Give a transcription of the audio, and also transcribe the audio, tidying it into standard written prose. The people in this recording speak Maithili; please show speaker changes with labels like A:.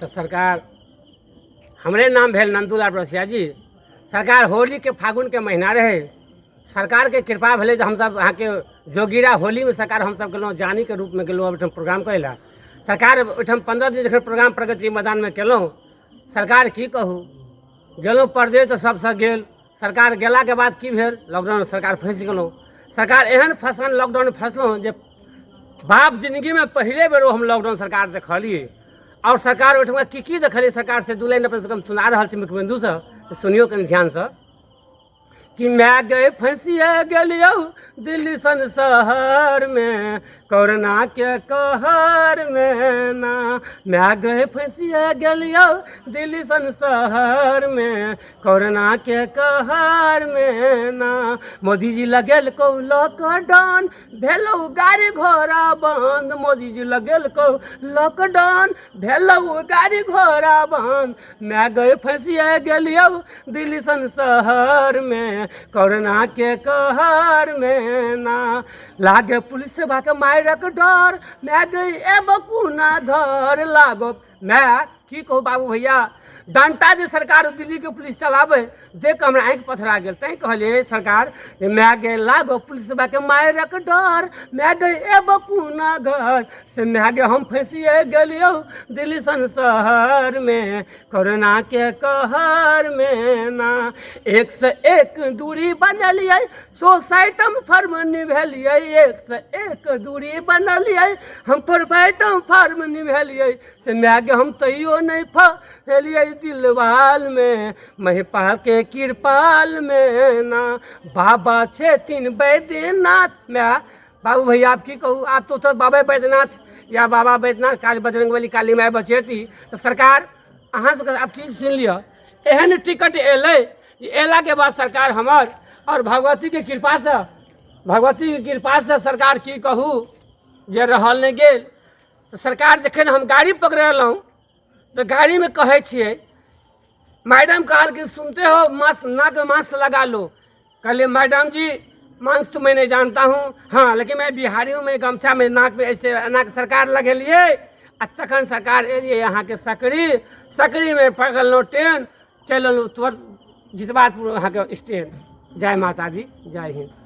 A: तऽ सरकार हमरे नाम भेल नन्दूलाल बरसिया जी। सरकार होलीके फागुनके महीना रहै, सरकारके कृपा भेलै जे हमसभ अहाँके जोगिरा होलीमे सरकार हमसभ गेलहुँ, जानीके रूपमे गेलहुँ ओहिठाम प्रोग्राम करै लए। सरकार ओहिठाम 15 दिन जखन प्रोग्राम प्रगति मैदानमे केलहुँ, सरकार की कहू, गेलहुँ परदेश तऽ सभसँ गेल। सरकार गेलाके बाद की भेल, लॉकडाउन सरकार फँसि गेलहुँ। सरकार एहन फँसन लॉकडाउन फँसलहुँ जे बाप जिन्दगीमे पहिले बेर ओ हम लॉकडाउन सरकार देखलियै। आओर सरकार ओहिठमा की की देखलियै सरकार से दू लाइन अपने सबके हम सुना रहल छी मुख्यबंधुसँ, सुनियौ कनि ध्यानसँ। कि माय गए फँसिए गेलियौ दिल्ली सन शहरमे, कोरोनाके कहरमे ना। माय गए फँसिए गेलियौ दिल्ली सन शहरमे, कोरोनाके कहरमे ना। मोदीजी लगेलकौ लॉकडाउन, भेलौ गाड़ी घोड़ा बन्द। मोदीजी लगेलकौ लॉकडाउन, भेलौ गाड़ी घोड़ा बन्द। माय गए फँसिए गेलियौ दिल्ली सन शहरमे, कोरोनाके कहरमे ना। लागे पुलिस बाके मारक डर, माय गई एबो कोना घर। लागो माय की कहू बाबू भैया, डंटा जे सरकार दिल्लीके पुलिस चलाबै देख कऽ हमरा आँखि पथरा गेल। तैँ कहलियै सरकार जे माय गे लागो पुलिस बाके मारक डर, माय गे एबो कोना घर। से माय गे हम फँसिए गेलियौ दिल्ली सन शहरमे, कोरोनाके कहरमे ना। एक से एक दूरी बनेलियै, सोसाइटम फर्म निभेलियै। एक से एक दूरी बनलियै, हम प्रोफाइटम फर्म निभेलियै। से माय गे हम तैयो नहि फसलियै दिलवालमे, महिपालके कृपालमे ना। बाबा छथिन बैद्यनाथ। माय बाबू भैया आब की कहू, आब तो तऽ बाबा बैद्यनाथ या बाबा बैद्यनाथ काज बजरंगबली काली माय बचेती। तऽ सरकार अहाँ सबके आब चीज सुनि लिअ, एहन टिकट एलै जे एलाके बाद सरकार हमर आओर भगवतीके कृपासँ, भगवतीके कृपासँ सरकार की कहू जे रहल नहि गेल। तऽ सरकार जखन हम गाड़ी पकड़ेलहुँ तऽ गाड़ीमे कहै छियै, मैडम कहलखिन सुनते हो मास्क, नाक में मास्क लगा लो। कहलिए मैडम जी मास्क तो मैं नहीं जानता हूँ, हाँ लेकिन मैं बिहारी हूँ, मैं गमछा में नाक में ऐसे नाक सरकार लगेलिए। आ तखन सरकार एलिए अहाँके सकरी, सकरीमे पकड़लहुँ ट्रेन, चलि एलहुँ तुरंत जितवारपुर अहाँके स्टैंड। जय माता दी, जय हिंद।